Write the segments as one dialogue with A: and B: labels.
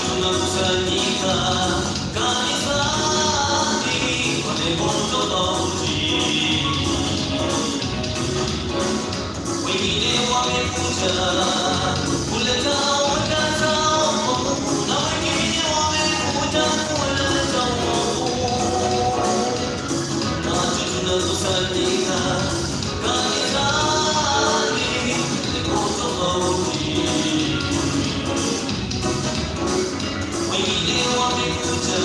A: Tunakusanyika kanisani kwa lengo tofauti. Wengine wamekuja kuleta mwangaza kwa Mungu na wengine wamekuja kuleta uovu. Watu tunakusanyika kanisani lengo tofauti. Wengine wamekuja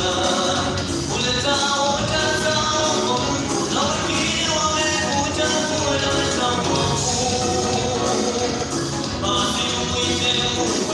A: kuleta mwangaza kwa Mungu na wengine wamekuja kuleta uovu. Basi tumwite Mungu.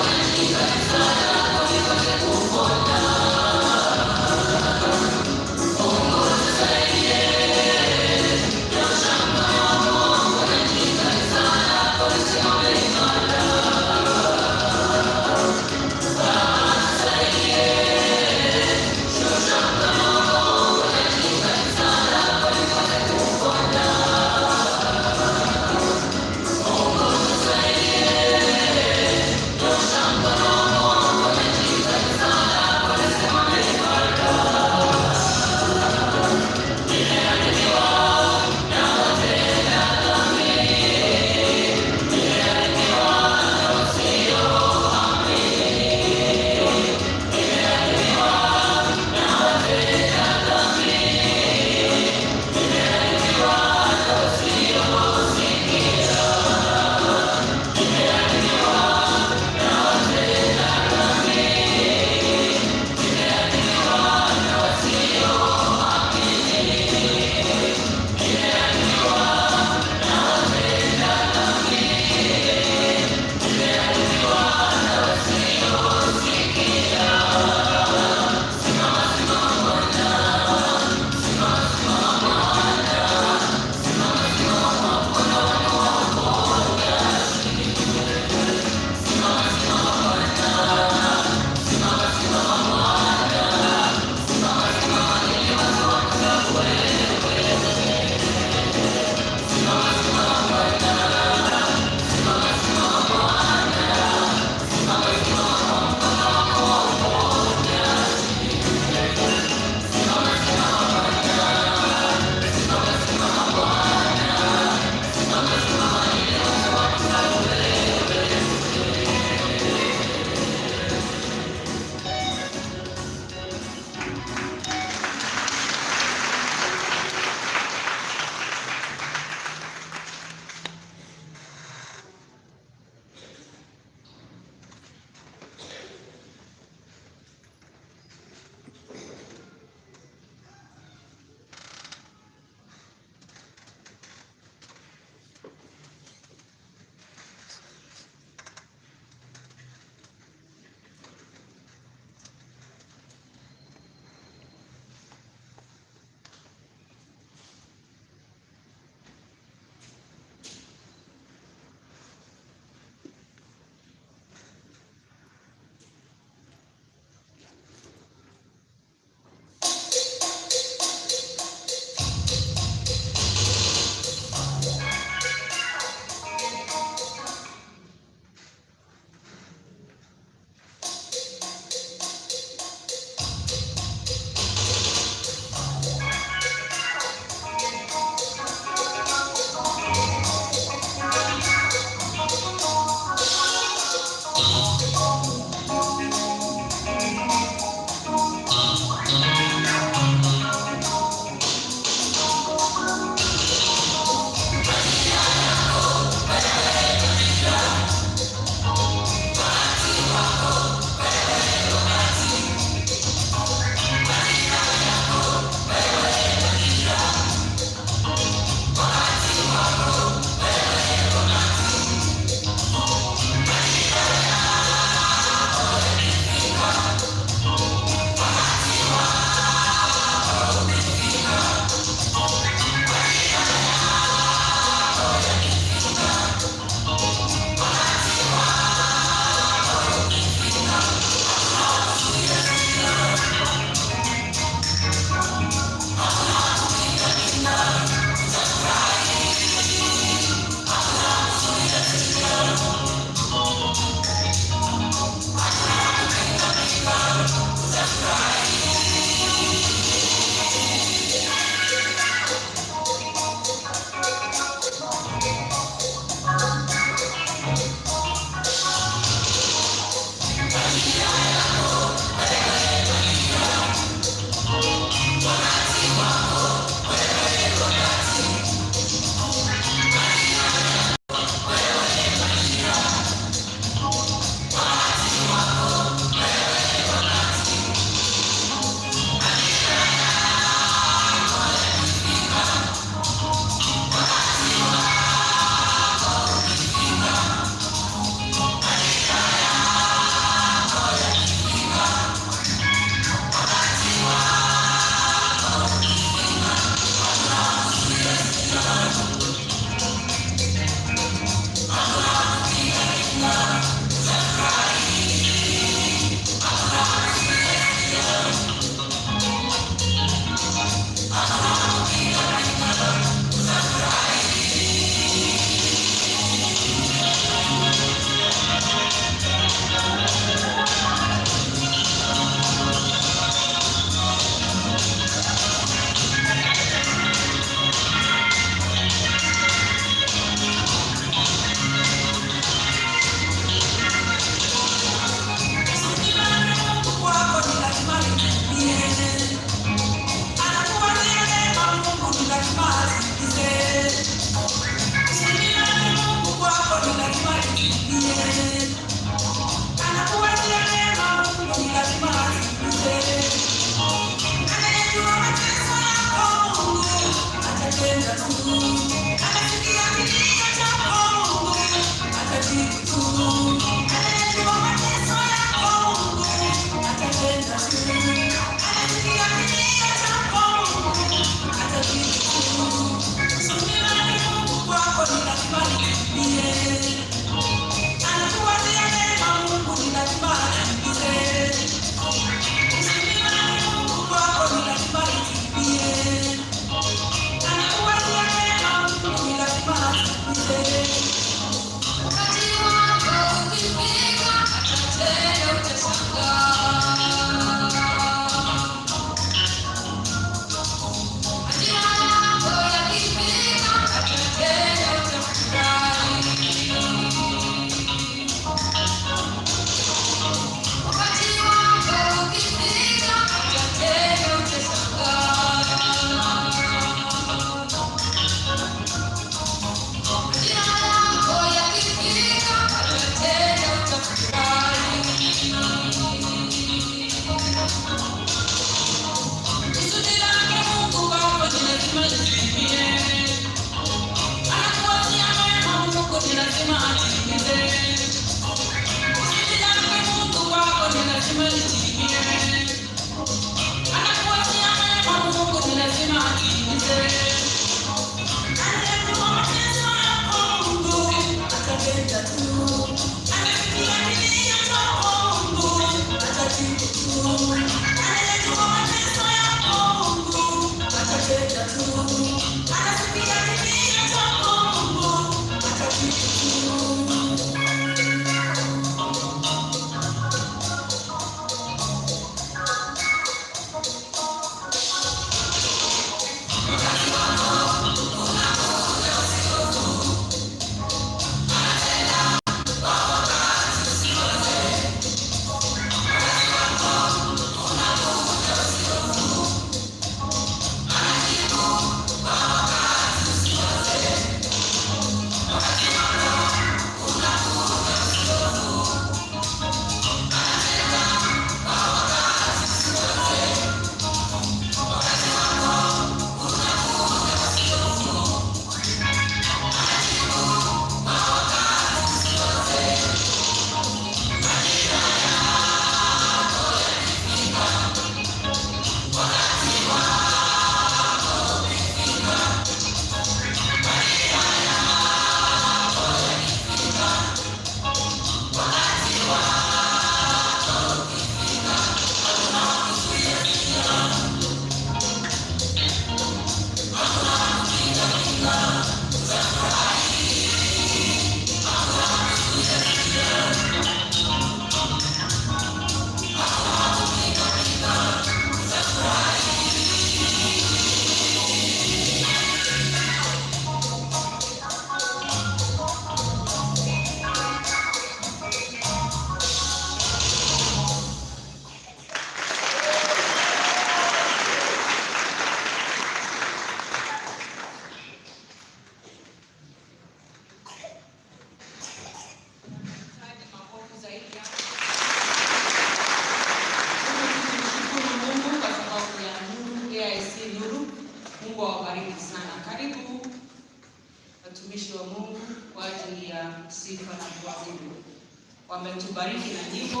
B: Wametubariki na nyimbo.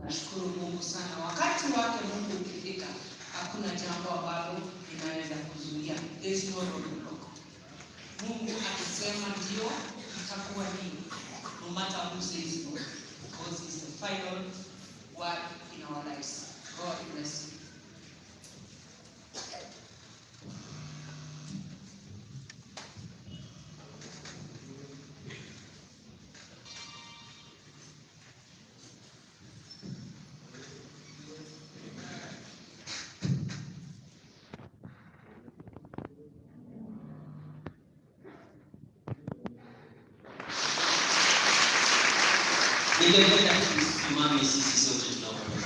B: Nashukuru Mungu sana. Wakati wake Mungu ukifika, hakuna jambo ambalo linaweza kuzuia. There is no roadblock. Mungu akisema ndio, itakuwa nini, no matter who says no, because it's the final word in our lives. God bless you.
C: Ningependa tusimame sisi sote tunaomba.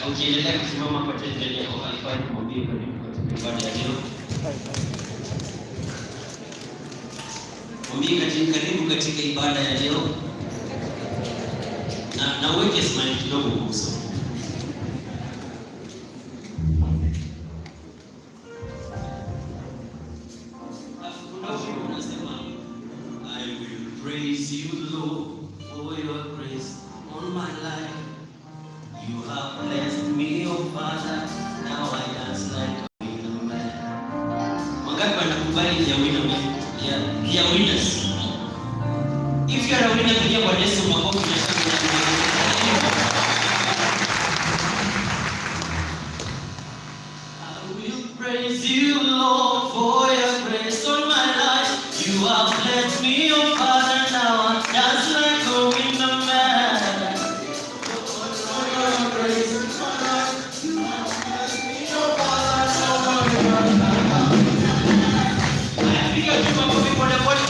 C: Ukiendelea kusimama kwa jirani yako haifai kumwambia karibu katika ibada ya leo. Mwambie karibu katika ibada ya leo. Na uweke smile kidogo kwa uso. Kuna wimbo unasema, "I will praise you, Lord, for your grace on my life. You have blessed me, oh Father, now I dance like a winner man." Wangapi wanakubali ya winner man? Ya winners. If you are a winner, pigia Bwana Yesu makofi na shangwe na vigelegele. I will praise you, Lord, for your grace on my life. You have blessed me, oh Father, now I dance like a winner man. For your grace on my life. You have blessed me, oh Father, now I. Haya, piga tu makofi pole pole.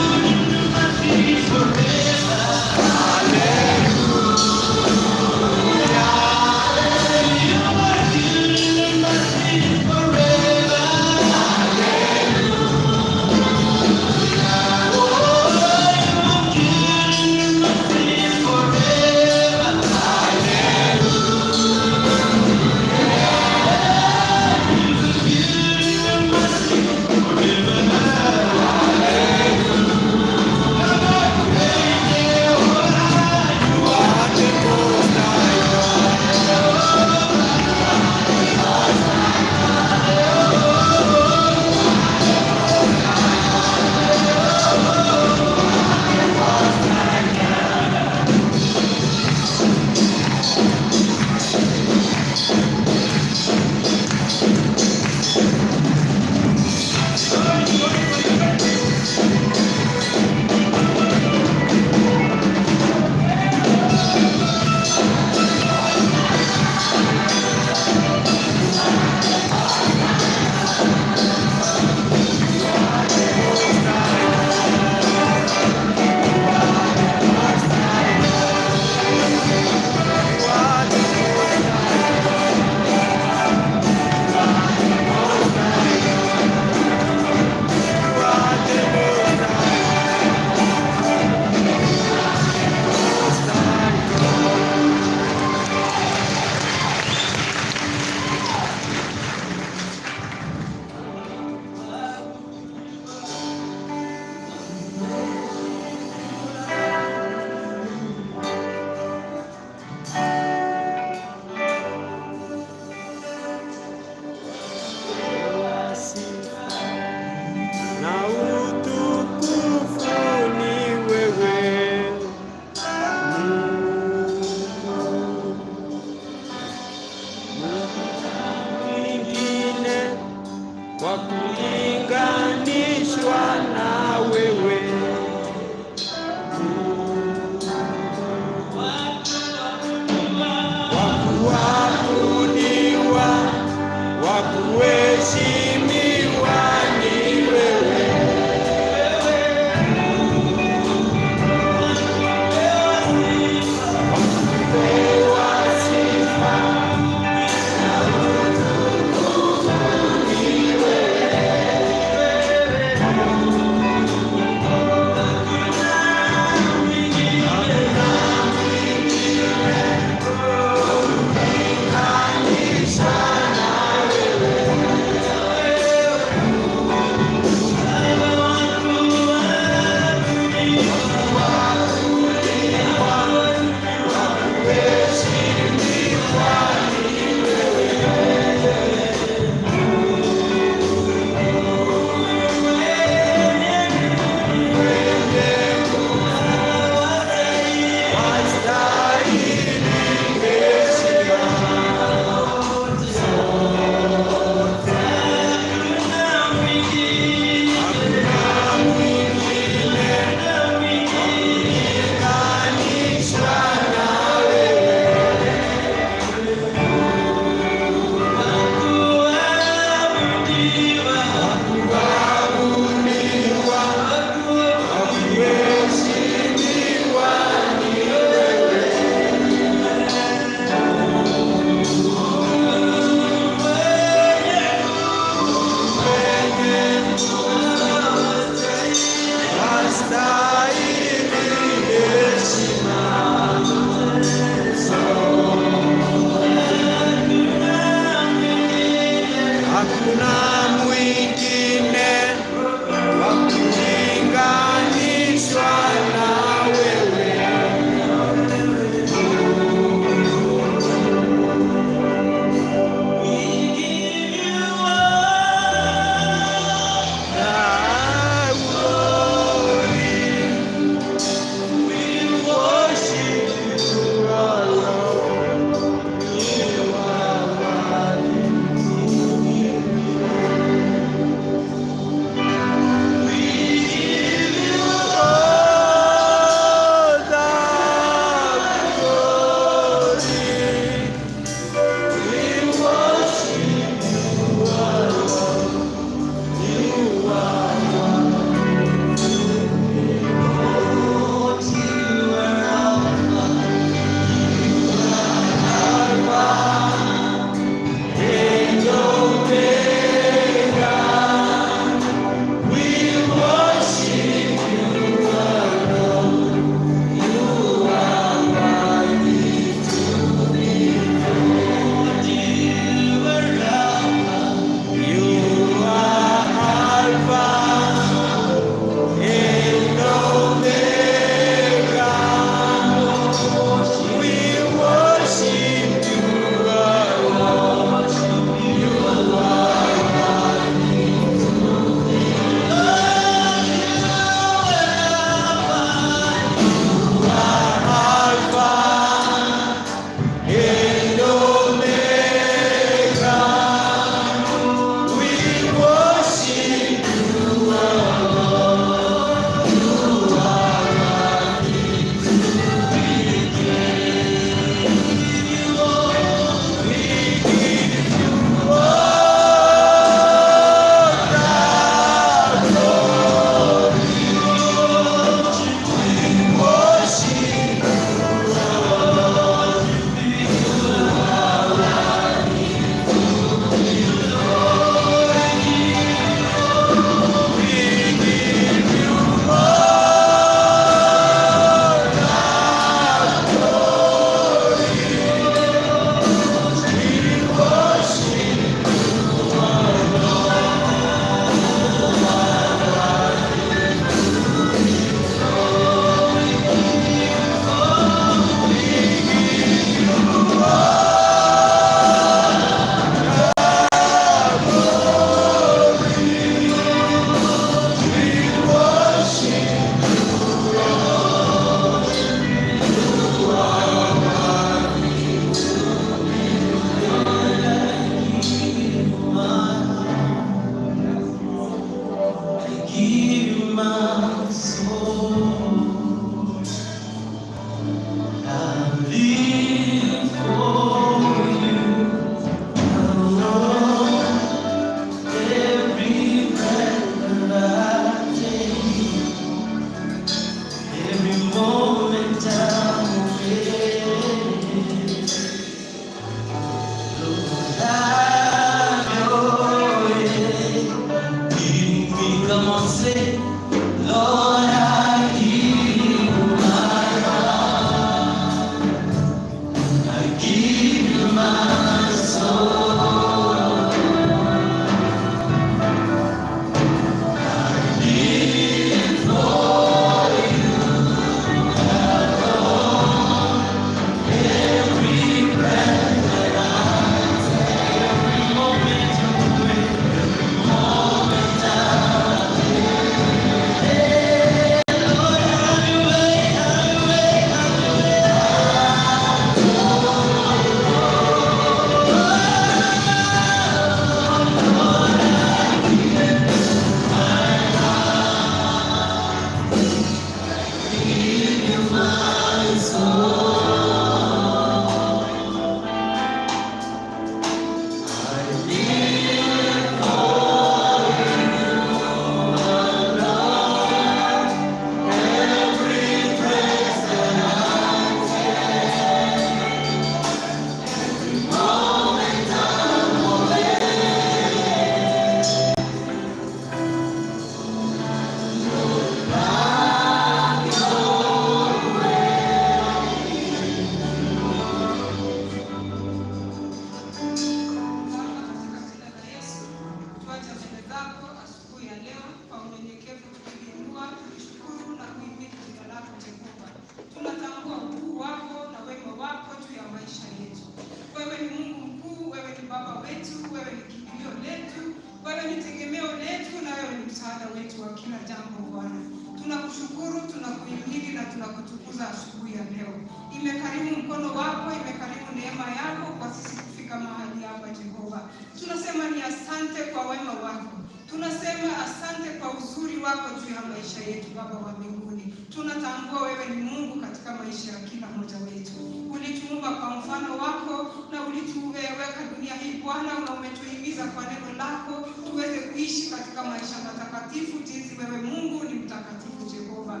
D: wewe ni kimbilio letu, wewe ni tegemeo letu na wewe ni msaada wetu wa kila jambo Bwana. Tunakushukuru, tunakuhimidi na tunakutukuza asubuhi ya leo. Imekarimu mkono wako, imekarimu neema yako kwa sisi kufika mahali hapa Jehova. Tunasema ni asante kwa wema wako. Tunasema asante kwa uzuri wako juu ya maisha yetu Baba wa mbinguni. Tunatambua wewe ni Mungu katika maisha ya kila mmoja wetu. Ulituumba kwa mfano wako na ulituweka dunia hii Bwana, na umetuhimiza kwa neno lako tuweze kuishi katika maisha matakatifu jinsi wewe Mungu ni mtakatifu Jehova.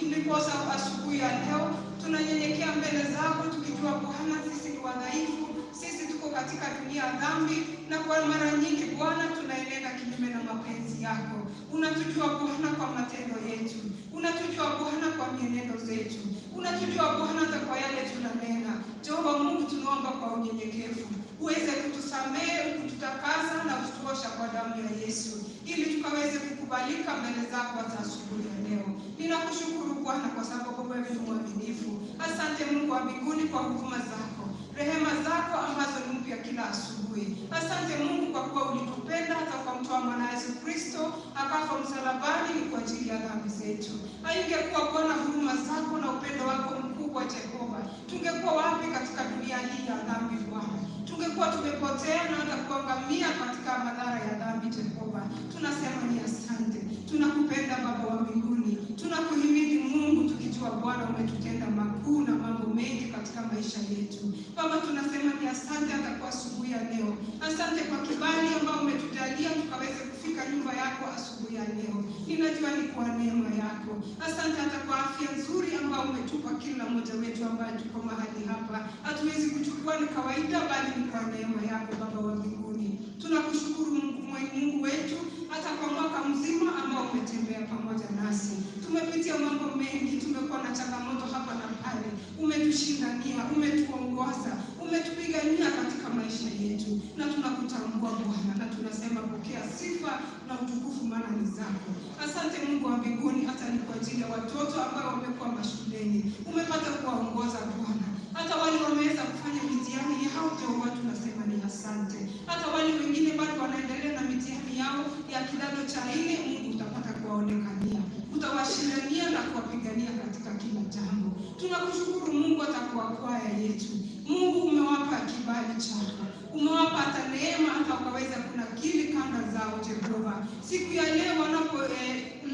D: Ndiposa asubuhi ya leo tunanyenyekea mbele zako tukijua Bwana sisi ni wadhaifu, sisi tuko katika dunia ya dhambi, na kwa mara nyingi Bwana tunaenenda kinyume na mapenzi yako. Unatujua Bwana kwa matendo yetu, unatujua Bwana kwa mienendo zetu, unatujua Bwana hata kwa yale tunanena. Jehova Mungu, tunaomba kwa unyenyekevu uweze kutusamehe, kututakasa na kutuosha kwa damu ya Yesu, ili tukaweze kukubalika mbele zako hata asubuhi ya leo. Ninakushukuru Bwana kwa sababu wewe ni mwaminifu. Asante Mungu wa mbinguni kwa huruma zako, rehema zako ambazo ni mpya kila asubuhi. Asante Mungu kwa kuwa ulitupenda hata ukamtoa mwana Yesu Kristo akafa msalabani ni kwa ajili ya dhambi zetu. Haingekuwa Bwana huruma zako na upendo wako mkubwa Jehova, tungekuwa wapi katika dunia hii ya dhambi Bwana? Tungekuwa tumepotea na hata kuangamia katika madhara ya dhambi Jehova. Tunasema ni asante, tunakupenda Baba wa mbinguni, tunakuhimidi Mungu tukijua Bwana umetutenda makuu na mambo mengi katika maisha yetu. Baba, tunasema ni asante hata kwa asubuhi ya leo. Asante kwa kibali ambao umetujalia tukaweze kufika nyumba yako asubuhi ya leo. Ninajua ni kwa neema yako. Asante hata kwa afya nzuri ambayo umetupa kila mmoja wetu ambaye tuko mahali hapa. Hatuwezi kuchukua ni kawaida, bali ni kwa neema yako Baba wa mbinguni. Tunakushukuru Mungu, Mungu wetu hata kwa mwaka mzima ambao umetembea pamoja nasi. Tumepitia mambo mengi, tumekuwa na changamoto hapa na pale. Umetushindania, umetuongoza, umetupigania katika maisha yetu, na tunakutambua Bwana, na tunasema pokea sifa na utukufu, maana ni zako. Asante Mungu wa mbinguni, hata ni kwa ajili ya watoto ambao wamekuwa mashuleni, umepata kuwaongoza Bwana, hata wale wameweza kufanya mitihani yao, Jehova, tunasema ni asante. Hata wale wengine bado wanaendelea na mitihani yao ya kidato cha nne, Mungu utapata kuwaonekania, utawashindania na kuwapigania katika kila jambo. Tunakushukuru Mungu hata kwa kwaya yetu. Mungu umewapa kibali chako, umewapa hata neema, hata wakaweza kunakili kanda zao Jehova. Siku ya leo wanapo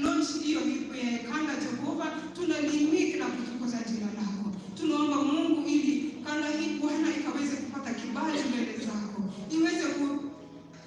D: launch hiyo kanda Jehova, tunalimiki na kutukuza jina lako. Tunaomba Mungu ili kanda hii Bwana ikaweze kupata kibali mbele zako, iweze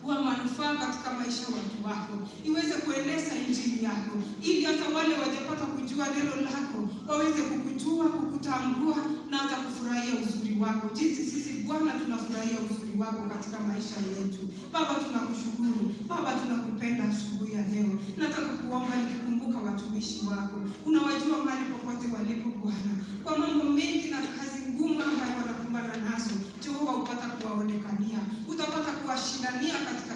D: kuwa manufaa katika maisha ya watu wako, iweze kueneza injili yako, ili hata wale wajapata kujua neno lako waweze kukujua, kukutambua na hata kufurahia uzuri wako, jinsi sisi Bwana tunafurahia uzuri wako katika maisha yetu. Baba, tunakushukuru Baba, tunakupenda asubuhi ya leo. Nataka kuomba nikikumbuka watumishi wako, unawajua mahali popote walipo Bwana, kwa mambo mengi na kazi ngumu ambayo wanakumbana nazo. Jehova, upata kuwaonekania, utapata kuwashindania katika